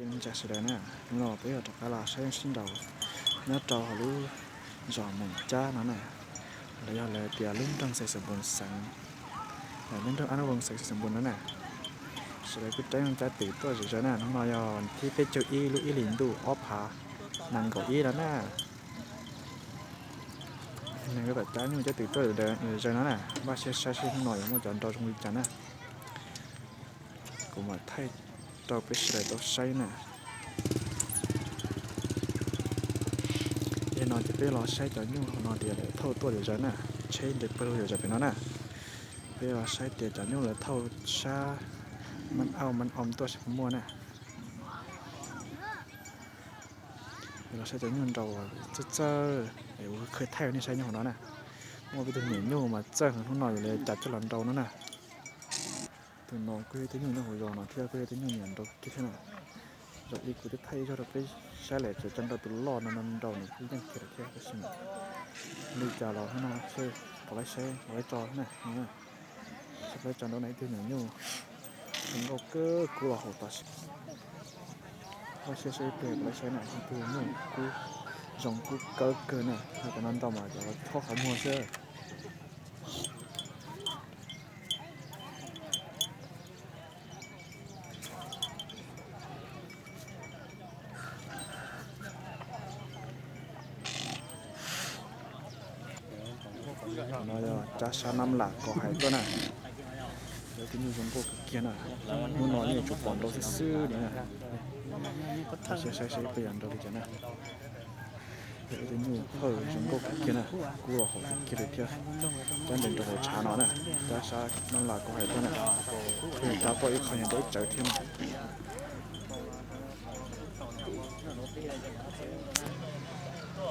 Ntsa sawv daws na, hnub no peb yuav rov qab los saib sib nraus nyob rau hauv lub zos Moos Cab no na, los yog lawv tias lub nroog Xais Xeem Npoos xeev, lub nroog Ab Nab Voos xeev Xais Xeem Npoos no na. Sawv daws kuj cab nyuj cab twm tuaj zom zaws na, hnub no yog thib peb caug ib lub ib hlis ntuj ob phav nees nkaum ib no na. Neeg kuj cab nyuj cab twm tuaj zom zaws no na, npaj siab saib seb hnub no yuav muaj cov nrau zoo li cas na. Kuv mam thaij rau peb sawv daws tau saib na. Yog no ces peb los saib cov nyuj hauv no tias lawv thauj tuaj zom zaws na, tsheb nres pawg lug zom zaws pem no na. Peb los saib tias cov nyuj lawv thauj sab Mab Auj Mab Om tuaj seb puas muaj na. Los saib cov nyuj nrau txawj txawj, kuv khaws thaij nej saib nyuj hauv no na. Muaj peb tug niam nyuj mas txawj heev, hnub no yuav li cas coj los nrau no na. Tus no kuj yog ib tug nyuj nyob hauv zos no thiab, kuj yog ib tug nyuj nyiam nrau kiag thiab na. Zaum ib kuv twb thaij ib zaug rau peb saib lawm, tsuas coj nrau tus loj no nrau nws kuj yeej kiag lawm thiab, tab sis li cas los hnub no seb puas laib saib puas laib tso na. Seb puas laib tso nrau na, ib tug niam nyuj zoo nkauj kawg, kub los haum tas siab. Ua siab saib ib pliag puas laib saib na, ib tug nyuj kub zoo kub kawg kawg na, yog cov no nrau mas cov chob qhov muag xwb. No yog cab sab Nab Lam Kos Hais tuaj na. Lawv tus nyuj zoo nkauj kawg kiag na. Hnub no yeej tsuas pom nrau xwb xwb li na. Saib saib saib peb yog nrau li cas na. Yog ib tug nyuj hawj zoo nkauj kawg kiag na, kub los haum kiag li thiab. Cab nres nrau hauv tshav no na, cab sab Nab Lam Kos Hais tuaj na. Cab tuaj ib qho nyuag nrau ib tsawv thiab na.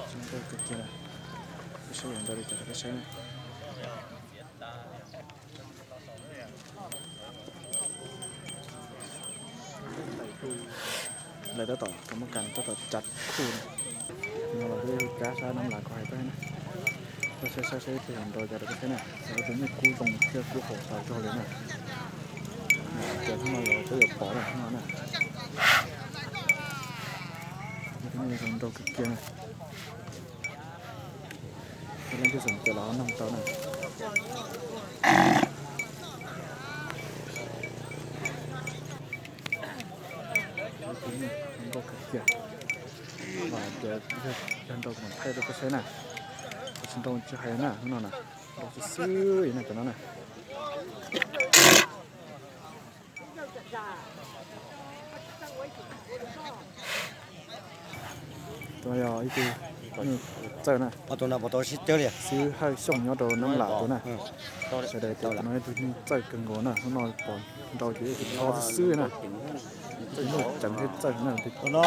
Zoo nkauj kawg kiag na. Peb saib yog nrau li cas rau peb saib na. Lawv tab tom, tab tom cab khuj na. No los peb cab sab Nab Lam Kos Hais tuaj na. Peb saib saib saib peb yog nrau cas rau peb saib na. Tus nyuj kub zoo thiab kub haum tas zog li na. Ces hnub no los peb yuav pom lawm hnub no na. Tus nyuj zoo nrau kawg kiag na. Leej twg xav caum los noog tau na. Tus nyuj zoo nkauj kawg kiag. Vam tias yog nrau kuv mam thaij rau peb saib na. Tsis nrau tsis hais na, hnub no na. Nrau xwb xwb na cov no na. Tus no yog ib tug nyuj txawj na, xib hawj Xyooj nyob rau Nab Lam tus na. Sawv daws tias tus no yog ib tug nyuj txawj kawg nkaus na, hnub no pom nrau ces ib tug nrau xwb xwb na. Tus nyuj ceev thiab txawj na, tus no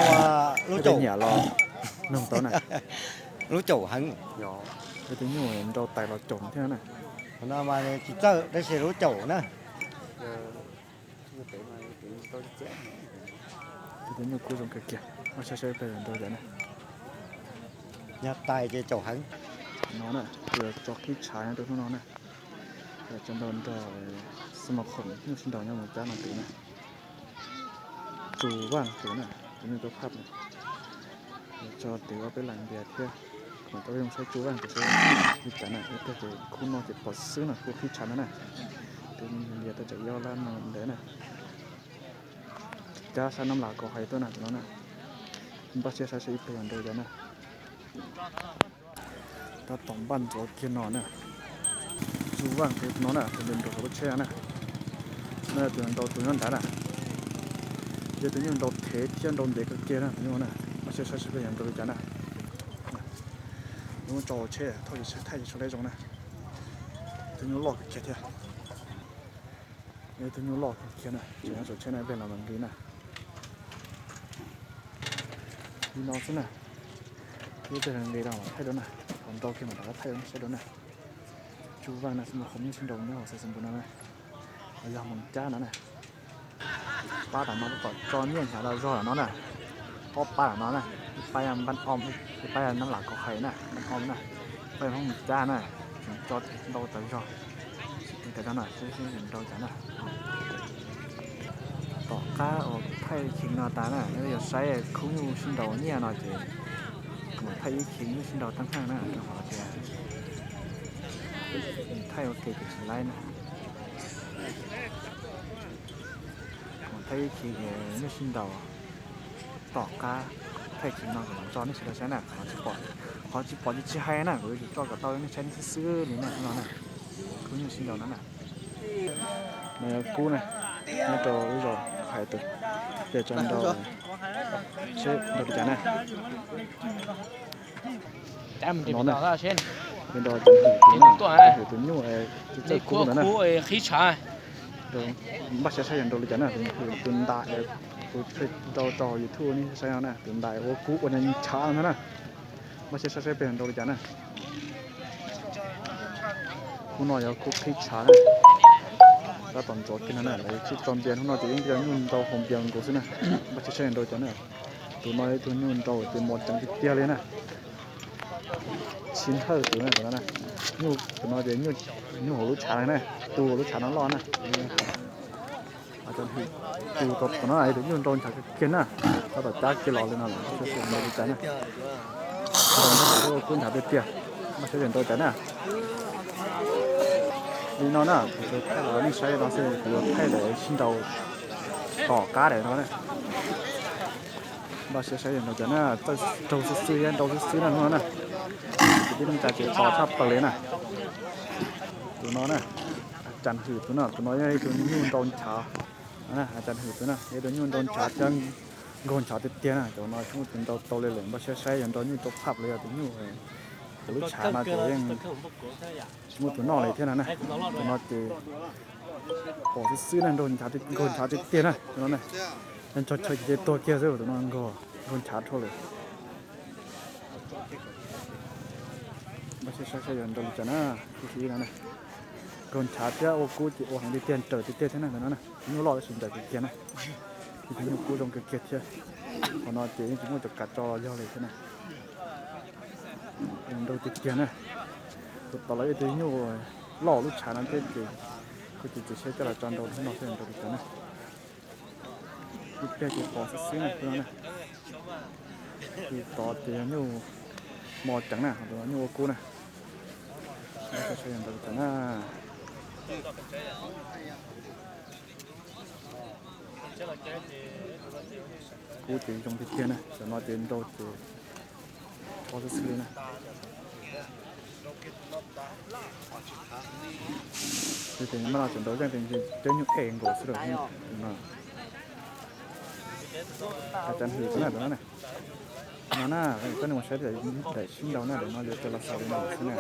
nyiam los noog tau na. Lub caum heev. Yog tus nyuj nrau tais los caum thiab na. Tus no mas tsis txawj tab sis lub caum na. Tus nyuj kub zoo kawg kiag, ua saib saib peb yog nrau cas na. Nyob tais ces caum heev. No na, kuv yuav tso qhib tshav nyob rau hnub no na. Yuav tso nrau nrog xab mas khoom nyuj sib nraus nyob Moos Cab no tus na. Tsu Vaj tus na, tus nyuj tuaj phaj na. Yuav tso tus ua peb lam ntias thiab. Kom tau zoo saib Tsu Vaj tus xwb li cas na, ib pliag ces khub no ces pom xwb no, khub qhib tshav no na. Tus ntias tau tseem yau lab no ntawd na. Cab sab Nab Lam Kos Hais tuaj na tus no na. Npaj siab saib seb ib pliag yog nrau cas na. Tab tom npaj ntxuav kiag no na. Tsu Vaj tus no na, tus nraus saum lub tsheb na. No yog tus nrau tus nyob nrad na. Yog tus nyuj nrau thev thiab nrau ntev kawg kiag na tus nyuj na. Npaj siab saib seb ib pliag yog nrau li cas na. Muab tso hauv tsheb thauj tsis tsheb thaij tsis tshua leb zoo na. Tus nyuj loj kawg kiag thiab. Tus nyuj loj kawg kiag na, tseem nyob saum tsheb na, ib pliag los mam nqis na. Li no xwb na. Ib pliag nqis los mam thaij dua na. Qhov nrau kiag mam rov qab thaij dua na, saib dua na. Tsu Vaj na, xab mas khoom nyuj sib nraus nyob hauv Xais Xeem Npoos no na. Los yog Moos Cab no na. Pab tam no tab tom tso nyiaj hnyav los zog lawm no na. Ob pab lawm no na, ib pab yog Npab Om, ib pab yog Nab Lam Kos Hais na, Npab Om na. Pab yog Hmoob Moos Cab na, tseem tso ntau tas zog. Tus tas zog na, seb seb nrau cas na. Tom Qab uas kuv thaij khiv no tas na, yog saib khub nyuj sib nraus nyiaj no ces kuv mam thaij ib khiv nyuj sib nraus teeb meem na, rau qhov tias thaij ua ke ces tsis laib na. Kuv thaij ib khiv nyuj sib nraus tom qab thaij khiv no kom tso nej sawv daws saib na, qhov tsis pom ces tsis hais na, kuv yuav tsum tso kom tau nej saib xwb xwb li na no na. Khub nyuj sib nraus no na. No yog kub na, nyob rau lub zos hais tias tso nrau seb nrau li cas na. No na, nrau Cam Hwm tus na, Cam Hwm tus nyuj txawj kub ntawd na. Npaj siab saib yog nrau li cas na, tus ntas kuv nrau tso YouTube nej saib no na, tus ntas ua kub ua ntshav ntag na. Npaj siab saib saib peb nrau li cas na. Hnub no yog kub qhib tshav na. Tab tom ntxuav kiag no na, lawv tsis tso npias, hnub no ces yeej yog nyuj nrau haus npias nkaus xwb na. Npaj siab saib nrau cas na. Tus no yog ib tug nyuj nrau ces mos ceev tiag tiag li na. Tsis hawj tus na, tus no na. Nyuj tus no ces nyuj hauv lub tshav na, tu hauv lub tshav no loj na. Tus no tus nyuj nrau ntshav kiag na, tab tom cab kiag los li no lawm, npaj siab saib nrau li cas na. Nrau ntshav, kub ntshav tiag tiag, npaj siab saib nrau cas na. Li no na, kuv thaij los nej saib no xwb, kuv yuav thaij lawv sib nrau tom qab daim no na. Npaj siab saib yog nrau cas na, txawj raug xwb xwb, nrau xwb xwb na hnub no na. Kwv tij neej tsa ces tos tshaj plaws li na. Tus no na, Cam Hwm tus no, tus no yog ib tug nyuj nrau ntshav. Cam Hwm tus no yog ib tug nyuj nrau ntshav thiab nkaug ntshav tiag tiag na, cov no tsis muaj tus nrau tau li lawm, npaj siab saib yog nrau nyuj rau phaj los yog tus nyuj, cov lub tshav no ces yeej tsis muaj tus noj li thiab no na. Tus no ces pom xwb xwb na, nrau ntshav, nkaug ntshav tiag tiag na tus no na. Nrog chaw ces tuag kiag xwb, tus no nkaug ntshav dhau lawm. Npaj siab saib saib yog nrau li cas na, khub thib ib no na. Nkaug ntshav thiab ua kub ces ua heev tiag tiag, nrawm tiag tiag thiab na tus no na. Nyuj loj tab sis nrawm tiag tiag na. Ib tug nyuj kub zoo kawg kiag thiab. Qhov no ces yeej tsis muaj cov kav tso los yog li thiab na. Nrau tiag tiag na. Tus tod los ib tug nyuj loj lub tshav no thiab ces kuv txiav txim siab coj los tso nrau hnub no seb nrau li cas na. Ib pliag ces pom xwb xwb na tus no na. Tus tod ces yog nyuj mos ceev na, tus no nyuj ua kub na. Nrau li cas na. Kub ces zoo tiag tiag na, cov no ces nrau ces pom xwb xwb li na. Ces maj no tseem nrau zeej ces cov nyuj es nkaus xwb lawm no. Cam Hwm tus na, tus no na. No na, koj mus saib daim sib nrau na, daim no yuav coj los xaus li no xwb na.